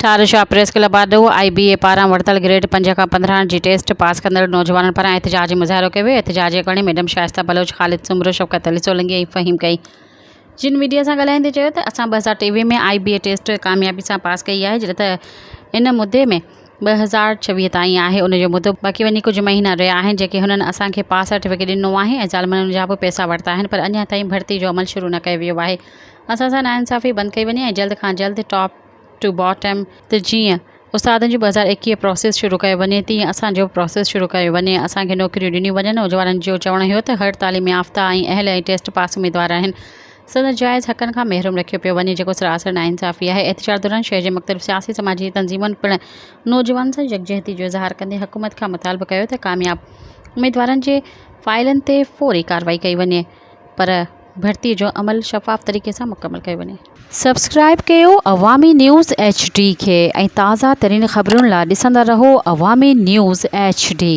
ٺارشاهه press club آڏو آء بي اي پاران ورتل گريڊ پنج کان 15 جي ٽيسٽ پاس ڪندڙ نوجوانن پاران احتجاجي مظاهرو ڪيو ويو. احتجاجي اڳواڻي ميڊم شائسته بلوچ، خالد سومرو، شفقت علي سولنگي ۽ فهيم ڪئي. جن ميڊيا سان ڳالهائيندي چيو ته اسان 2023 ۾ آء بي اي ٽيسٽ ڪاميابي سان پاس ڪئي آهي جڏهن ته ان مدي ۾ 2026 تائين آهي ان جو مدو باقي وڃي ڪجهه مهينا رهيا آهن جيڪي هنن اسان کي پاس سرٽيفڪيٽ ڏنو آهي ۽ ظالمن ان جا به پئسا ورتا آهن پر اڃا تائين ڀرتي جو عمل شروع نه ڪيو ويو آهي اسان سان ناانصافي بند ڪئي وڃي ۽ جلد کان جلد ٽاپ ٽو باٽم ته جيئن استادن جو 2021 پراسيس شروع ڪيو وڃي تيئن اسان جو به پراسيس شروع ڪيو وڃي اسان کي نوڪريون ڏنيون وڃن نوجوانن جو چوڻ هيو ته هر تعليم يافته ۽ اهل ۽ ٽيسٽ پاس اميدوار آهن سندن جائز حقن کان محروم رکيو پيو وڃي جيڪو سراسر ناانصافي آهي احتجاج دوران شهر جي مختلف سياسي سماجي تنظيمن پڻ نوجوانن سان يڪجهتي جو اظهار ڪندي حڪومت کان مطالبو ڪيو ته ڪامياب اميدوارن جي فائلن تي فوري ڪارروائي ڪئي وڃي پر ڀرتي جو عمل شفاف طريقي سان مڪمل ڪيو وڃي. سبسڪرائب ڪيو عوامي نيوز ايڇ ڊي کي ۽ تازه ترين خبرن لا ڏسندا رهو عوامي نيوز ايڇ ڊي.